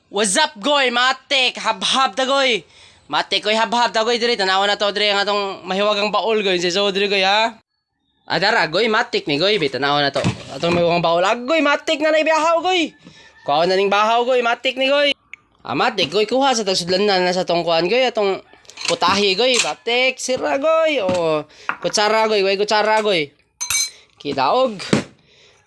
What's up, goy? Matik! Habhab ta, goy! Matik, goy! Habhab ta, goy! Diri, tanawa na to, diri, ang atong mahiwagang baol, goy. Si so, diri, goy, ha? Adara, goy, matik ni, goy. Bi, tanawa na to. Atong mahiwagang baol. Agoy, matik na naibiyahaw, goy! Kuha na ning bahaw, goy. Matik ni, goy. Ah, matik, goy. Kuha sa tagsudlan na sa tong kuan, goy. Atong putahi, goy. Matik, sira, goy. O, kutsara, goy. Goy, kutsara, goy. Kidaog.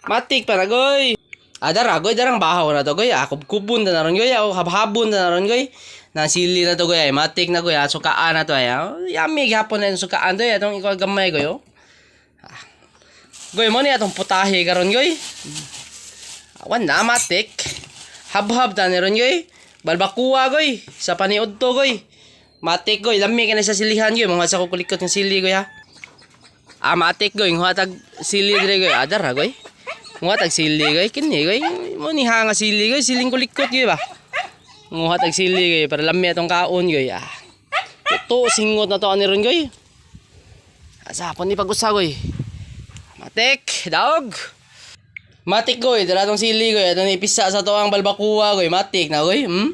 Matik para, goy. Adara goy, darang bahaw na to, goy. Ah, kubkubon na naron, goy. O habhabon na naron, goy. Nasili na to, goy. Ay, matik na, goy. Ah, sukaan na to ay. Ah, yummy gihapon na yung sukaan to ay. Atong ikaw gamay, goy, oh. Ah. Goy, mo ni atong putahe karon, goy. Awan na matik. Habhab ta ni ron, goy. Balbakuwa, goy. Sa paniud to, goy. Matik, goy. Lami ka na sa silihan, goy. Mga sa kukulikot ng sili, goy, ha. Ah, matik, goy. Nguha tag sili dire, goy. Adara, goy. Nguha tag sili, goy. Kini, goy. Mo ni hanga sili, goy. Siling kulikot, goy ba. Nguha tag sili, goy. Para lami atong kaon, goy. Ah. Ito, singot na to ani ron, goy. Asa, pon ni pag-usa, goy. Matik, daog. Matik, goy, dara tong sili, goy. Atong ipisa sa to ang balbakuwa, goy. Matik na, goy. Hmm?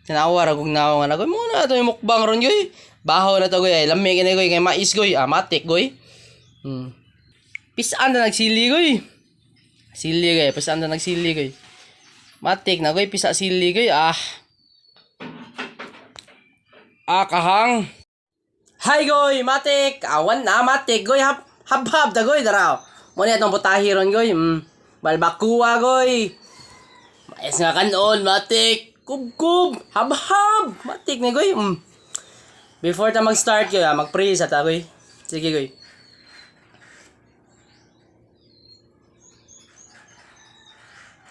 Tinawa ra kog nawa nga na, goy. Mo na ato yung mukbang ron, goy. Bahaw na to, goy. Ay, lami kini, goy. Kay mais, goy. Ah, matik, goy. Pisaan na nagsili, goy. Sili, goy. Pisaan na nagsili, goy. Matik na, goy. Pisa sili, goy. Ah. Ah, kahang. Hi, goy! Matik! Awan na, matik, goy! Hab, habhab da, goy! Daraw! Mo ni atong putahi ron, goy. Balbakuwa, goy! Mais nga kanon, matik! Kubkub! Habhab! Matik ni, goy! Before ta mag-start, goy, ah, mag-pray sa ta, goy. Sige, goy.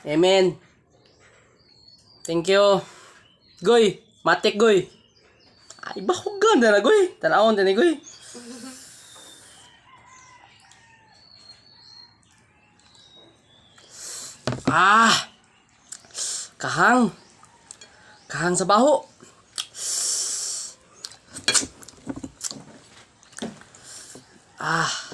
Amen. Thank you. Goy, matik, goy. Ay, bahugan na na, goy. Tanawon din ni, goy. Ah! Kahang. Kahang sa baho. Ah.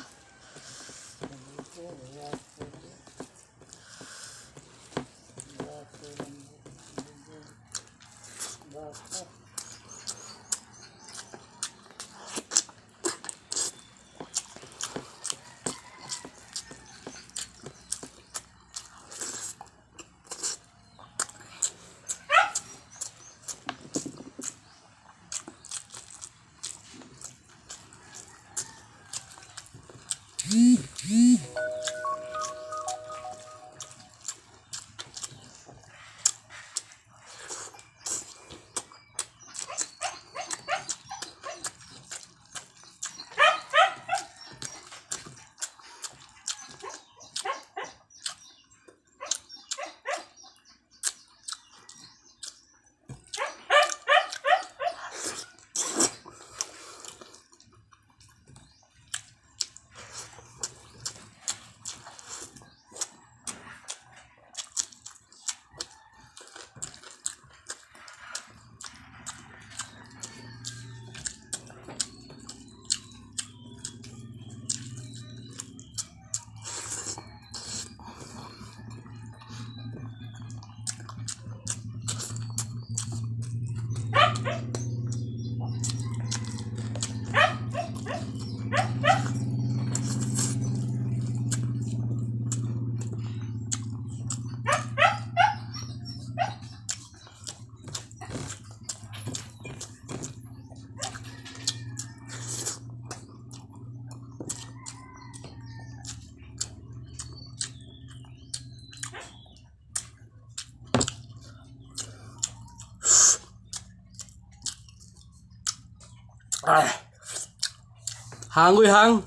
Ah. Hang, goy, hang.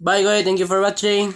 Bye, goy. Thank you for watching.